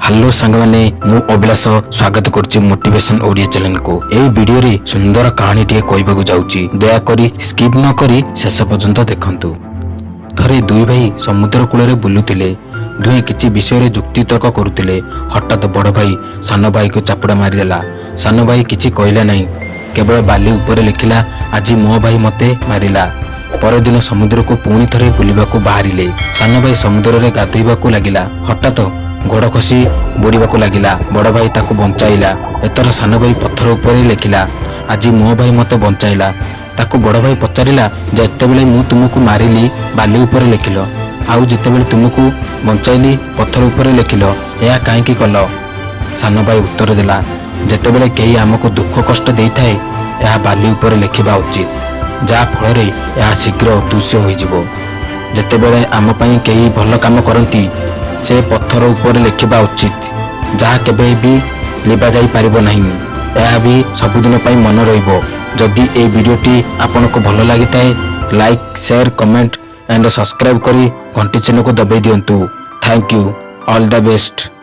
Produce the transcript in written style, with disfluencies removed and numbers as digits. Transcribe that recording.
Hello ସାଙ୍ଗମାନେ, ମୁଁ ଅଭିଳାଷ ସ୍ୱାଗତ କରୁଛି ମୋଟିଭେସନ ଓଡ଼ିଆ ଚ୍ୟାନେଲକୁ। ଏହି ଭିଡିଓରେ ସୁନ୍ଦର କାହାଣୀଟିଏ କହିବାକୁ ଯାଉଛି। ଦୟାକରି ସ୍କିପ୍ ନ କରି ଶେଷ ପର୍ଯ୍ୟନ୍ତ ଦେଖନ୍ତୁ। ଥରେ ଦୁଇ ଭାଇ ସମୁଦ୍ର କୂଳରେ ବୁଲୁଥିଲେ। ଦୁହେଁ କିଛି ବିଷୟରେ ଯୁକ୍ତିତର୍କ କରୁଥିଲେ। ହଠାତ୍ ବଡ଼ ଭାଇ ସାନ ଭାଇକୁ ଚାପୁଡ଼ା ମାରିଦେଲା। ସାନ ଭାଇ କିଛି କହିଲା ନାହିଁ, କେବଳ ବାଲି ଉପରେ ଲେଖିଲା, "ଆଜି ମୋ ଭାଇ ମୋତେ ମାରିଲା।" ପରଦିନ ସମୁଦ୍ରକୁ ପୁଣି ଥରେ ବୁଲିବାକୁ ବାହାରିଲେ। ସାନ ଭାଇ ସମୁଦ୍ରରେ ଗାଧୋଇବାକୁ ଲାଗିଲା। ହଠାତ୍ ଗୋଡ଼ ଖସି ବୁଡ଼ିବାକୁ ଲାଗିଲା। ବଡ଼ ଭାଇ ତାକୁ ବଞ୍ଚାଇଲା। ଏଥର ସାନ ଭାଇ ପଥର ଉପରେ ଲେଖିଲା, "ଆଜି ମୋ ଭାଇ ମୋତେ ବଞ୍ଚାଇଲା।" ତାକୁ ବଡ଼ ଭାଇ ପଚାରିଲା, "ଯେତେବେଳେ ମୁଁ ତୁମକୁ ମାରିଲି, ବାଲି ଉପରେ ଲେଖିଲ, ଆଉ ଯେତେବେଳେ ତୁମକୁ ବଞ୍ଚାଇଲି, ପଥର ଉପରେ ଲେଖିଲ, ଏହା କାହିଁକି କଲ?" ସାନ ଭାଇ ଉତ୍ତର ଦେଲା, "ଯେତେବେଳେ କେହି ଆମକୁ ଦୁଃଖ କଷ୍ଟ ଦେଇଥାଏ, ଏହା ବାଲି ଉପରେ ଲେଖିବା ଉଚିତ, ଯାହା ଫଳରେ ଏହା ଶୀଘ୍ର ଅଦୃଶ୍ୟ ହୋଇଯିବ। ଯେତେବେଳେ ଆମ ପାଇଁ କେହି ଭଲ କାମ କରନ୍ତି, ସେ ପଥର ଉପରେ ଲେଖିବା ଉଚିତ, ଯାହା କେବେ ବି ଲିଭା ଯାଇପାରିବ ନାହିଁ। ଏହା ବି ସବୁଦିନ ପାଇଁ ମନେ ରହିବ।" ଯଦି ଏହି ଭିଡ଼ିଓଟି ଆପଣଙ୍କୁ ଭଲ ଲାଗିଥାଏ, like, share, comment and subscribe କରି ଘଣ୍ଟି ଚିହ୍ନକୁ ଦବାଇ ଦିଅନ୍ତୁ। Thank you, all the best.